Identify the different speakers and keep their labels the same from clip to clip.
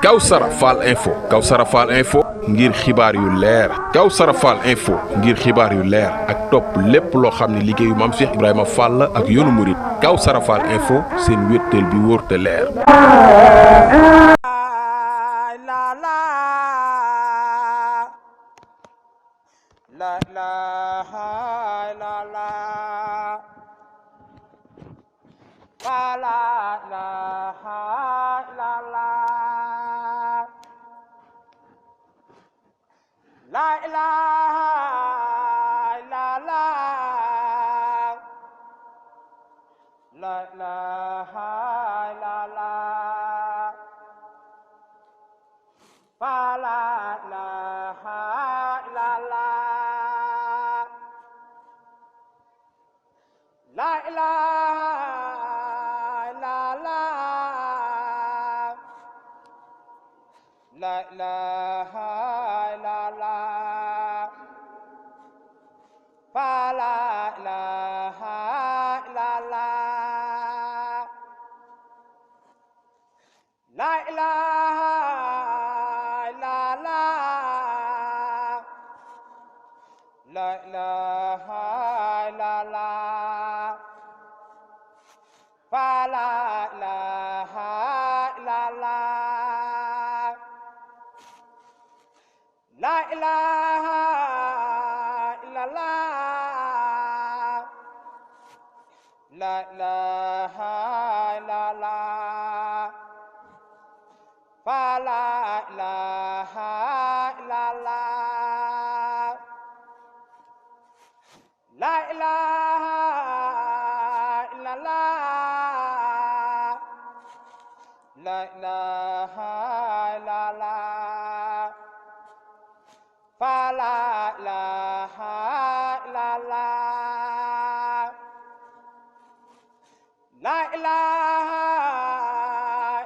Speaker 1: Kawsara Fall info ngir xibaar yu leer Kawsara Fall info ngir xibaar yu leer ak topp lépp loo xam ne liggéeyu Maam Cheikh Ibrahima Fall ak yoonu murit Kawsara Fall info seen wéttal bi wóor te leer.
Speaker 2: La ilaha illallah, la ilaha illallah, la ilaha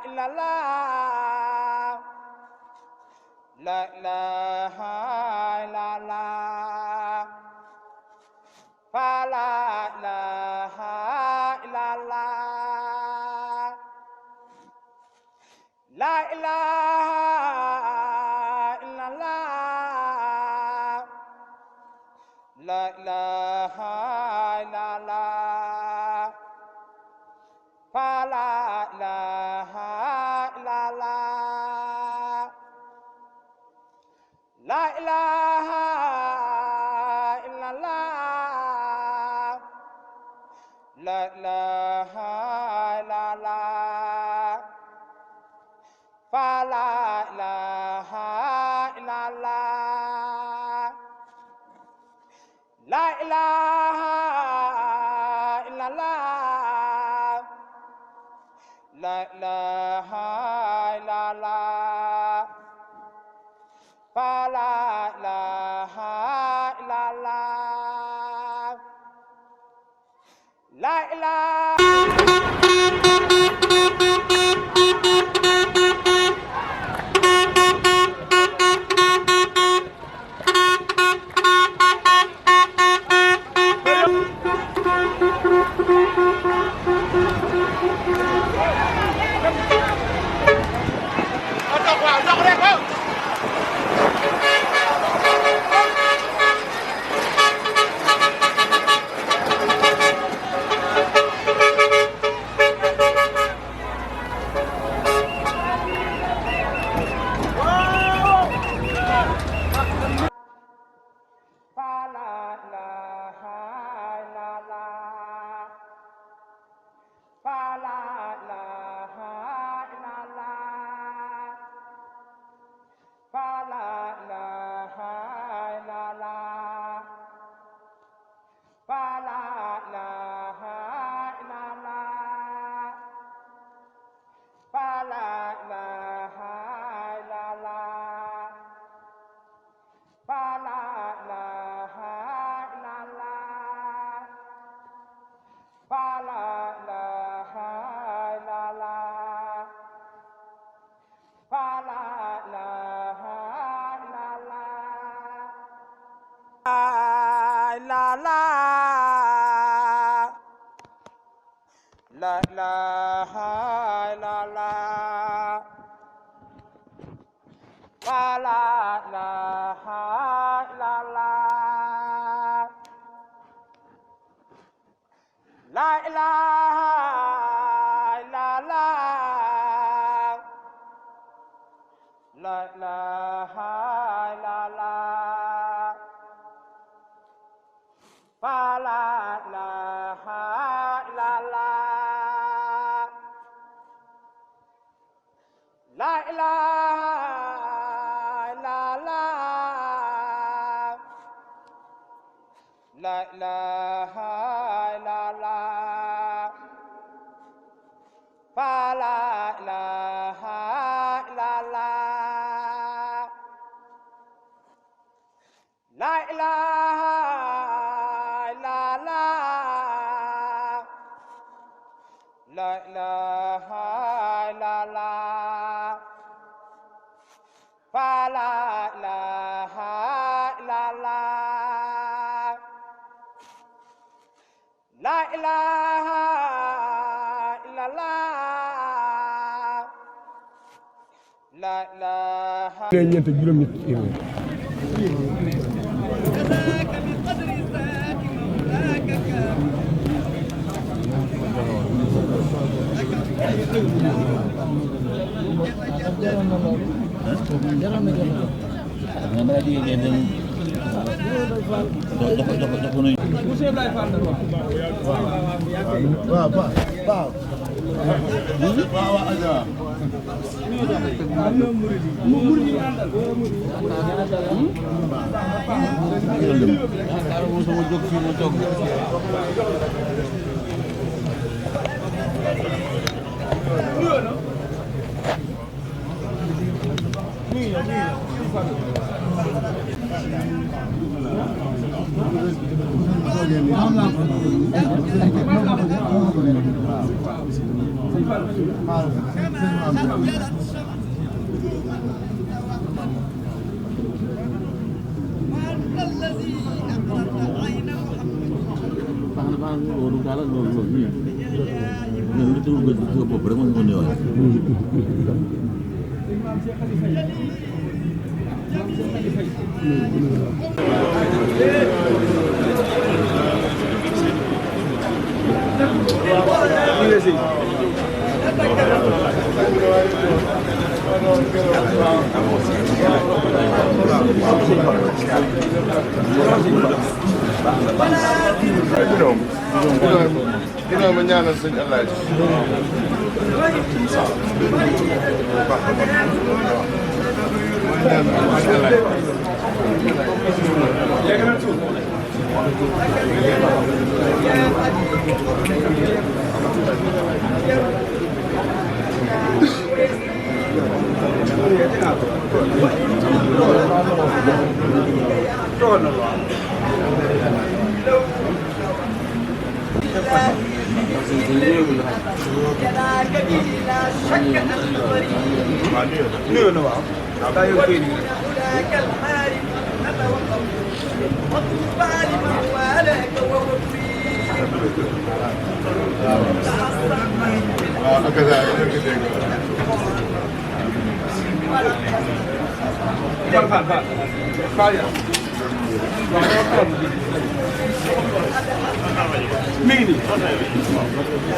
Speaker 2: illallah, la ilaha illallah, la ilaha la ilaha illallah. fa la ilaha illallah la ilaha illallah la ilaha illallah fa la ilaha illallah la ilaha illallah la ilaha illallah fa la ilaha illallah la ilaha illallah la ilaha illallah fa la ilaha illallah la ilaha illallah la ilaha
Speaker 3: ñeent juróom ñett
Speaker 4: dina ma ñaanal sëñ Alaaji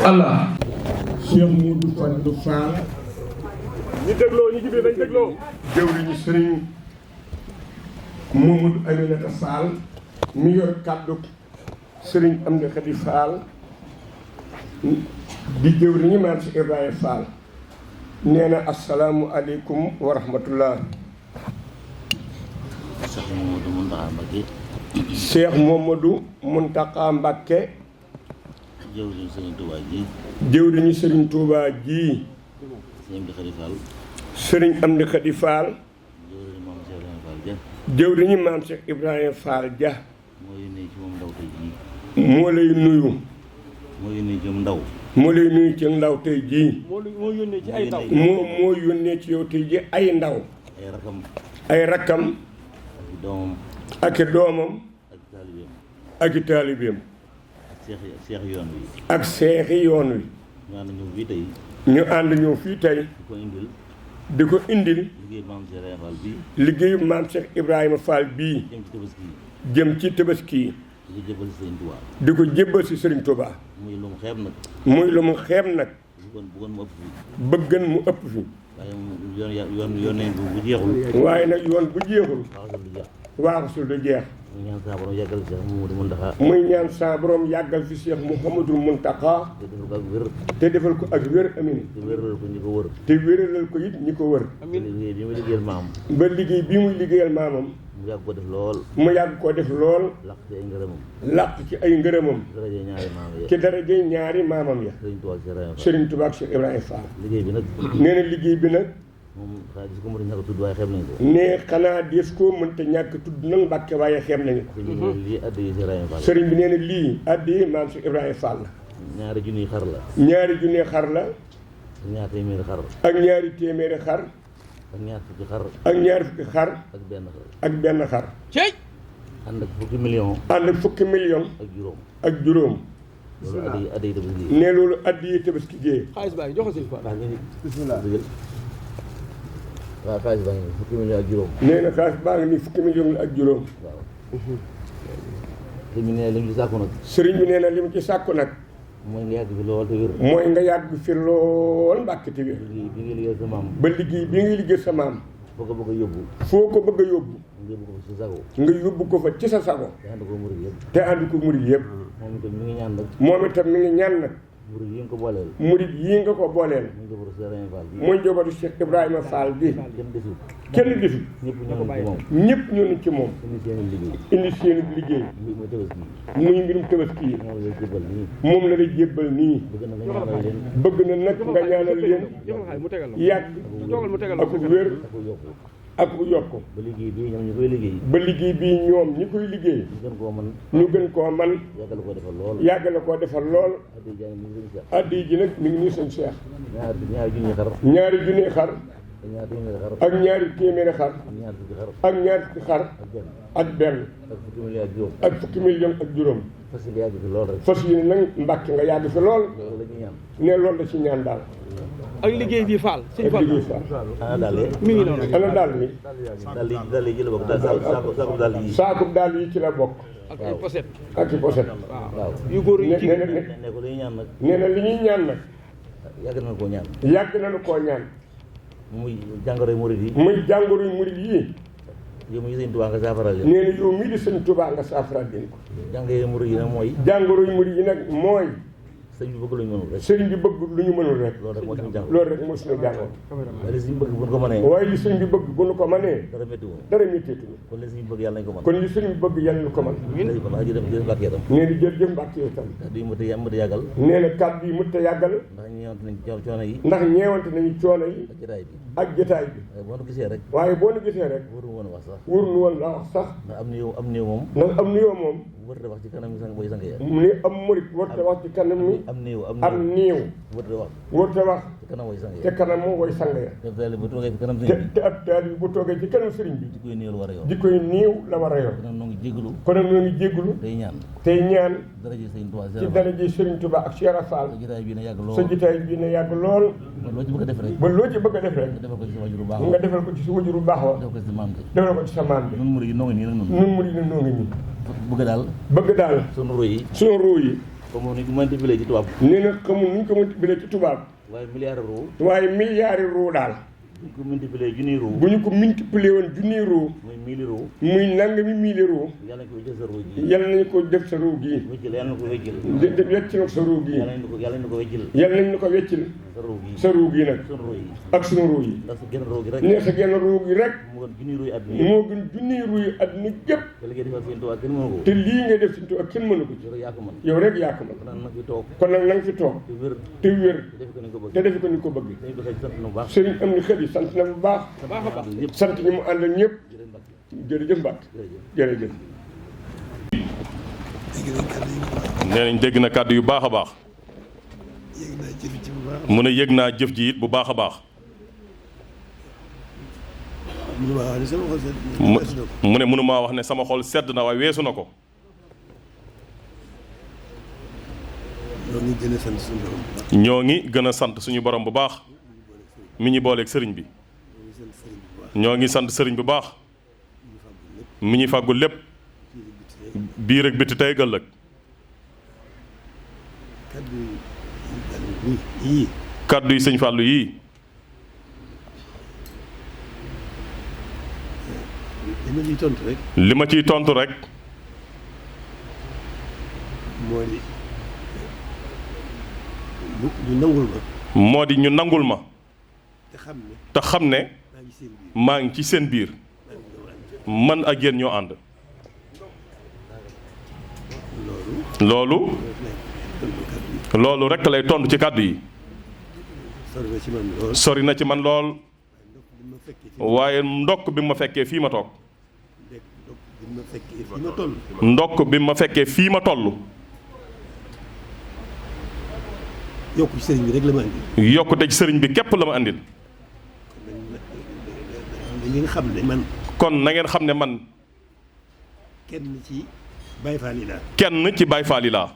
Speaker 3: Allah Cheikh Modou Fadilou Fall
Speaker 5: ñu dégloo ñu jibee dañ dégloo
Speaker 3: jëwriñu Sëriñ Mamadou Aminata Fall mi yor kàddu Sëriñ Amdi Khady Fall di jëwriñu maam si Ibrahima Fall nee na asalaamu aleykum wa rahmatullah. Cheikh Mamadou Mountakha Mbacké
Speaker 6: jëwriñu Sëriñ Touba ji.
Speaker 3: jëwriñu Sëriñ Touba ji.
Speaker 6: Sëriñ Amdi Khady Fall.
Speaker 3: Sëriñ Amdi Khady Fall.
Speaker 6: jëwriñu maam Cheikh Ibrahima Fall ja.
Speaker 3: moo yónnee ci moom ndaw tey jii.
Speaker 6: moo lay nuyu.
Speaker 3: moo yónnee ci ndaw.
Speaker 6: moo lay nuyu ci ndaw tey jii.
Speaker 5: moo yónnee ci ay ndaw.
Speaker 6: moo yónnee ci yow tey jii ay ndaw. ay rakkam. ak i doomam. ak i taalibeem.
Speaker 3: seex yoon wi.
Speaker 6: ak seexi yoon wi.
Speaker 3: ñu ànd ñëw fii tey.
Speaker 6: ñu ànd ñëw fii tey. di ko indil
Speaker 7: liggéey maam Cheikh Ibrahima Fall bii
Speaker 6: liggéeyu maam Cheikh Ibrahima Fall bii
Speaker 7: jëm ci tabaski yi
Speaker 6: jëm ci tabaski yi
Speaker 7: di ko jébbal Sëriñ Tuubaa
Speaker 6: di ko jébbal si Serigne Touba
Speaker 7: muy lu mu xeeb nag
Speaker 6: muy lu mu xeeb nag
Speaker 7: bëggoon mu ëpp fi
Speaker 6: bëggan mu ëpp fi
Speaker 7: waaye yoon nañ bu jeexul
Speaker 6: waaye nag yoon bu jeexul
Speaker 7: waxasul du jeex
Speaker 6: waaxasul du jeex
Speaker 7: ñu ñaan saa borom yàggal Cheikh Mouhamadou Mountakha
Speaker 6: muy ñaan sa borom yàggal fi Cheikh Mouhamadou Mountakha
Speaker 7: te defal ko ak wér
Speaker 6: te defal ko ak wér amin
Speaker 7: te wéral ko ñi ko wër
Speaker 6: te wéralal ko it ñi ko wër
Speaker 7: liggéey bi muy liggéeyal maam
Speaker 6: ba liggéey bi muy liggéeyal maamam
Speaker 7: mu yàgg ko def lool
Speaker 6: mu yàgg koo def lool
Speaker 7: laq ci ay ngërëmam
Speaker 6: làq ci ay ngërëmam
Speaker 7: daraje ñaari maam ya
Speaker 6: ci daraje ñaari maamam ya
Speaker 7: Sëriñ Tuubaa ak Cheikh Ibrahima Fall
Speaker 6: Serigne Touba ak Cheikh Ibrahima Fall
Speaker 7: liggéey bi nag
Speaker 6: nee na liggéey bi nag
Speaker 7: moom xanaa gis ko mu ñàkk a tudd waaye xeeb nañ ko
Speaker 6: ne xanaa des koo mënta ñàkk tudd nag Mbàkke waaye xeeb nañu ko
Speaker 7: sëriñ bi lii addi yi Cheikh Ibrahima Fall
Speaker 6: sëriñ bi nee na lii addi maam Cheikh Ibrahima Fall la
Speaker 7: ñaari junniy xar la
Speaker 6: ñaari junne xar la
Speaker 7: ak ñaar téeméeri xar
Speaker 6: ak ñaari téeméeri xar
Speaker 7: ak ñaar fukki xar
Speaker 6: ak ñaari fukki xar
Speaker 7: ak benn xar
Speaker 6: ak benn xar
Speaker 7: ànd ak fukki million
Speaker 6: ànd ak fukki million
Speaker 7: ak juróom
Speaker 6: ak juróom
Speaker 7: loolu addi yi tabaski
Speaker 6: ne loolu addi yi tabaski géey
Speaker 5: xaalis baa ngi joxe si
Speaker 7: waaw nga ni bismillah waaw xaalis baa ngi nii fukki million ak juróom
Speaker 6: nee na xaalis baa ngi nii fukki million ak juróom
Speaker 7: waaw sëriñ bi nee li mu ci sàkku nag
Speaker 6: sëriñ bi nee na li mu ci sàkku nag
Speaker 7: mooy nga yàgg fi lool te wér
Speaker 6: mooy nga yàgg fi lool Mbàkke te wér
Speaker 7: liggéey bi nga liggéey sa maam
Speaker 6: ba liggéey bi ngay liggéey sa maam
Speaker 7: foo ko bëgg a yóbbu
Speaker 6: foo ko bëgg a yóbbu
Speaker 7: nga yóbbu ko ci sago
Speaker 6: nga yóbbu ko fa ci sa sago
Speaker 7: te ànd ko murid yëpp
Speaker 6: te ànd ko murid yëpp
Speaker 7: moom itam mi ngi ñaan nag
Speaker 6: moom itam mi ngi ñaan nag
Speaker 7: murid yi nga ko booleel
Speaker 6: murid yii nga ko booleel
Speaker 7: mu ngi ko Cheikh Ibrahima Fall bi
Speaker 6: muy njabootu Cheikh Ibrahima Fall bi
Speaker 7: kenn desul
Speaker 6: kenn defu
Speaker 7: ñëpp ñëw nañ ci moom
Speaker 6: ñëpp ñëw nañ ci moom
Speaker 7: indi seen liggéey
Speaker 6: indi seen liggéey
Speaker 7: mbir mu tabaski
Speaker 6: muy mbirum tabaski yi
Speaker 7: moom lay jébal nii
Speaker 6: moom la lay jébbal nii
Speaker 7: bëgg na nga ñaanal leen
Speaker 6: bëgg na nag nga ñaanal leen
Speaker 5: joxal xaalis mu tegal la
Speaker 6: yàgg
Speaker 5: joxal mu tegal la
Speaker 6: ak wér
Speaker 7: ak yokku
Speaker 6: ak yokk
Speaker 7: ba liggéey bii ñoom ñu koy liggéey
Speaker 6: ba liggéey bii ñoom ñi koy liggéey
Speaker 7: ñu gën koo mën
Speaker 6: ñu gën koo man
Speaker 7: yàggal ko defal lool
Speaker 6: yàgg la koo defal lool
Speaker 7: addi jàng mi ngi Cheikh
Speaker 6: addi ji nag mi ngi nii sëñ Cheikh
Speaker 7: ñaari junni xar
Speaker 6: ñaari junni xar
Speaker 7: ak ñaar téeméeri xar
Speaker 6: ak ñaari téeméeri xar
Speaker 7: ak ñaar fukki xar
Speaker 6: ak ñaari fukki xar
Speaker 7: ak benn
Speaker 6: ak benn
Speaker 7: ak fukki million ak juróom
Speaker 6: ak fukki million ak juróom
Speaker 7: fas yéene yàgg fi lool rek
Speaker 6: fas yi nag Mbàkke nga yàgg fi lool
Speaker 7: loolu la ñuy ñaan
Speaker 6: ne loolu la ci ñaan daal
Speaker 5: ak liggéey bii Fall sëñ
Speaker 6: ak
Speaker 5: Fall
Speaker 6: liggéey fa
Speaker 7: ana daal yi
Speaker 5: mi ngi noonu
Speaker 6: ana daal mi
Speaker 7: daal yi ci la bokk daal saako daal yi
Speaker 6: saakub daal yi ci la bokk
Speaker 5: ak ay poset
Speaker 6: ak i poset
Speaker 7: waaw
Speaker 5: yu góor yi
Speaker 6: ne
Speaker 5: ci
Speaker 6: ne
Speaker 7: ne ko li ñuy ñaan nag
Speaker 6: nee na li ñuy ñaan nag
Speaker 7: yàgg na koo ñaan
Speaker 6: yàgg nañu koo ñaan
Speaker 7: muy jàngoro murid yi
Speaker 6: muy jàngoro yu murid yii
Speaker 7: yow mi Sëñ Tuubaa nga saafaral leen
Speaker 6: nee na yow mii di sëñ Tuubaa nga saafara leen ko
Speaker 7: jàngoro murid yi nag mooy
Speaker 6: jàngoro yu murid yi nag mooy
Speaker 7: sëñ bi bëgg lu ñu mënul rek
Speaker 6: sëriñ bi bëgg lu ñu mënul rek
Speaker 7: loolu rek moo suñu jàngoro
Speaker 6: loolu rek moo suñu jàngoro
Speaker 7: waaye li sëñ bëgg bu ñu ko mënee
Speaker 6: waaye li sëriñ bi bëgg bu nu ko mënee
Speaker 7: dara métti woon
Speaker 6: dara métteetu
Speaker 7: kon li sëñ bëgg yàlla nañ ko mën
Speaker 6: kon li sëriñ bi bëgg yàlla na ko mën
Speaker 7: léegi kon wax ji def jërëjëf Mbàkke itam
Speaker 6: nee na jërëjëf Mbàkke yow tam
Speaker 7: ndax duñu mënta yàggal
Speaker 6: nee na kàddu yi mënta yàggal
Speaker 7: ndax ñeewante nañ coono yi
Speaker 6: ndax ñeewante nañu coono yi
Speaker 7: ak jotaay bi
Speaker 6: ak jotaay bi
Speaker 7: waaye boo nu gisee rek
Speaker 6: waaye boo nu gisee rek
Speaker 7: waru woon a wax sax
Speaker 6: wur nu woon la wax sax
Speaker 7: ndax am néew moom
Speaker 6: ndax am nuyoo moom
Speaker 7: wër da wax ci kanam sang boy sang ya
Speaker 6: mu ne am murit warta wax ci kanam ni
Speaker 7: am néew
Speaker 6: am niiw
Speaker 7: wër da wax
Speaker 6: warta wax
Speaker 7: ci kanam boy sang
Speaker 6: te
Speaker 7: ya
Speaker 6: kanam moo koy sang ya
Speaker 7: def daal bu toogee fi kanam sëñ
Speaker 6: te
Speaker 7: bi
Speaker 6: te ab taal bi bu toogee ci kanam sëriñ bi
Speaker 7: di koy néew lu war a yor
Speaker 6: di koy niiw la war a yor
Speaker 7: kon nag noo ngi jégalu
Speaker 6: kon nag ñoo ngi jéggulu
Speaker 7: day ñaan
Speaker 6: tey ñaan
Speaker 7: daraje Sëñ Tuubaa
Speaker 6: ci daraje Sëriñ Tuubaa ak Cheikh Fall
Speaker 7: sa jotaay bi na yàgg lool
Speaker 6: sa jotaay bi ne yàgg lool
Speaker 7: ba loo ci bëgg a def rek
Speaker 6: ba loo ci bëgg a def rek
Speaker 7: nga defal ko ci sa wajur bu baax
Speaker 6: nga defal ko ci sa wajur bu baax wa
Speaker 7: defal ko ci sa maam ji
Speaker 6: defal ko ci sa maam bi
Speaker 7: nun murid yi noo ngi nii nag nun
Speaker 6: nun murit na noo ngi nii
Speaker 7: bëgg daal
Speaker 6: bëgg daal
Speaker 7: sunu ru yi
Speaker 6: sunu ruu yi
Speaker 7: comme moom ni ko mënti bilee ci tubaab
Speaker 6: nee na xamul nuñ ko multiplier ci tubaab
Speaker 7: waaye milliard ru
Speaker 6: waaye milliards ruu daal
Speaker 7: buñ ko multiplier junniy ru
Speaker 6: bu ñu ko multiplier woon junniy ruu
Speaker 7: muy mille ru
Speaker 6: muy nangami mille ruu
Speaker 7: yàlla nañ ko wéccal sa ru gi
Speaker 6: yal nañu ko def sa ruu gii
Speaker 7: wéccal yàlla nañ ko wéccal
Speaker 6: wecc nag sa ruu gii
Speaker 7: yàlla nañ ko wéccal
Speaker 6: yal nañu ko weccil
Speaker 7: sa ru gi
Speaker 6: sa ruu gii nag
Speaker 7: sunu ru yi
Speaker 6: ak sunu ruu yi
Speaker 7: ndax sa genn ru gi rek
Speaker 6: nee sa genn ruu gi rek
Speaker 7: mu gën junniy ru yi àdduna yi
Speaker 6: moo gën junniy ruu yi àdduna gépp
Speaker 7: te liggéey defal Sëñ Tuubaa kenn mënu ko
Speaker 6: te lii ngay def Sëñ Tuubaa kenn mënu ko ci
Speaker 7: yow yaa ko mën
Speaker 6: yow rek yaa ko mën
Speaker 7: kon nag nag fi toog
Speaker 6: kon nag na nga fi toog
Speaker 7: te wér
Speaker 6: te wér
Speaker 7: te def ko nañ ko bëgg
Speaker 6: te defe ko ni ko bëgg
Speaker 7: dañ ko sant na bu baax
Speaker 6: sëriñ am ni xët yi sant na bu baax
Speaker 7: yëpp
Speaker 6: sant ñi mu àndal ñëpp jërëjëf Mbacke jërëjëf
Speaker 1: nee nañ dégg na kàddu yu baax a baax mu ne yëg naa jëf ji it bu baax a baax mu ne mënumaa wax ne sama xol sedd na waaye weesu na ko
Speaker 8: ñoo ngi gën a sant suñu borom bu baax.
Speaker 1: ñoo ngi gën a sant suñu borom bu baax mi ñu booleeg sëriñ bi
Speaker 8: ñoo ngi sant sëriñ bu baax mi ñuy fàggul lépp biir ak biti tey ëllëg kaddu yi sëñ Fallou yii li ma ciy tontu rek moo di ñu nangul ma te xam ne maa ngi ci seen biir man ak yéen ñoo ànd loolu rekk lay tontu ci kàddu yi sori na ci man lool waaye ndokk bi ma fekkee fii ma toog ndokk bi ma fekkee fii ma toll
Speaker 9: yokku ci sëriñ bi rek la ma andil.
Speaker 8: yokkute ci sëriñ bi képp la ma andil.
Speaker 9: ngeen xam ne man.
Speaker 8: kon na ngeen xam ne man.
Speaker 9: kenn ci Baye Fall yi laa.
Speaker 8: kenn ci Baye Fall yi laa.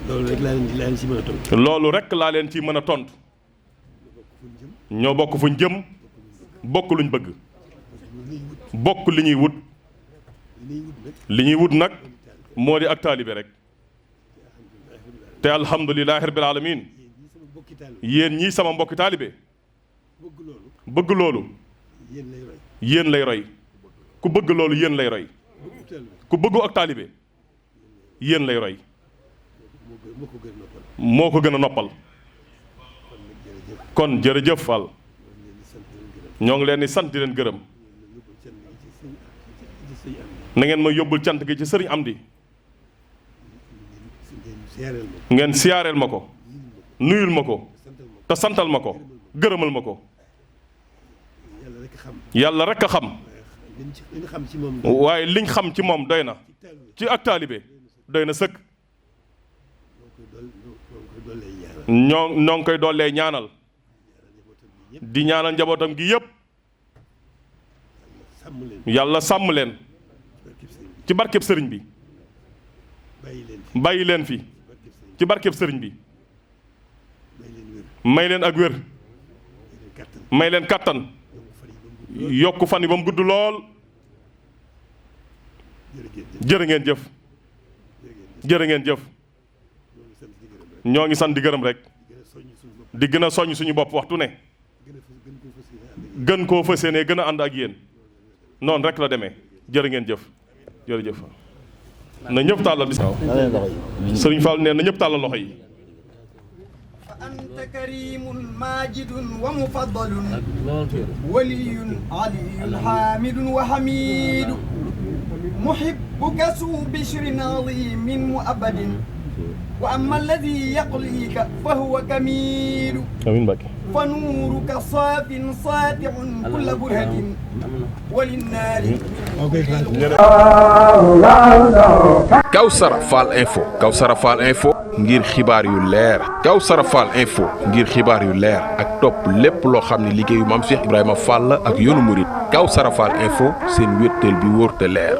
Speaker 9: loolu rek laa leen ci mën a tontu.
Speaker 8: loolu rek laa leen ci mën a tontu. ñoo bokk fuñ jëm bokk luñ bëgg. bokk li ñuy wut. li ñuy wut nag moo di ak taalibe rek. te alhamdulilahi rabbil alamin yéen ñii sama mbokki taalibe bëgg loolu yéen lay roy ku bëgg loolu yéen lay roy ku bëggu ak taalibe yéen lay roy moo ko gën a noppal kon jërëjëf Fall ñoo ngi leen di sant di leen gërëm na ngeen ma yóbbul cant gi ci sëriñ Amdi ngeen siyaareel ma ko nuyul ma ko te santal ma ko gërëmal ma ko yàlla rekk a xam waaye liñ xam ci moom doy na ci ak taalibe doy na sëkk ñoo ngi koy dollee ñaanal di ñaanal njabootam gi yépp yàlla sàmm leen ci barkeb sëriñ bi bàyyi leen fi ci barkeb sëriñ bi may leen ak wér may leen kàttan yokk fan yi ba mu gudd lool jërë ngeen jëf jërë ngeen jëf ñoo ngi sant di gërëm rek di gën a soññ suñu bopp waxtu ne gën koo fas yéene gën a ànd ak yéen noonu rek la demee jërë ngeen jëf jërëjëf na ñëpp tàllal di sëriñ Fall nee na ñëpp tàllal loxo yi
Speaker 10: fa anta karimun majidun wa mufaddalun waliyun aliyun hamidun wa hamidu muhibbuka su bishrin azimin muabadin wa amma alladi yaqlika fa huwa kamilu
Speaker 8: amiin Mbacke
Speaker 10: فنورك صاف ساطع كل برهة وللنار
Speaker 1: Kawsara Fall Info Kawsara Fall Info ngir xibaar yu leer Kawsara Fall Info ngir xibaar yu leer ak topp lépp loo xam ne liggéeyu Maam Cheikh Ibrahima Fall ak yoonu murit Kawsara Fall Info seen wéttal bi wóor te leer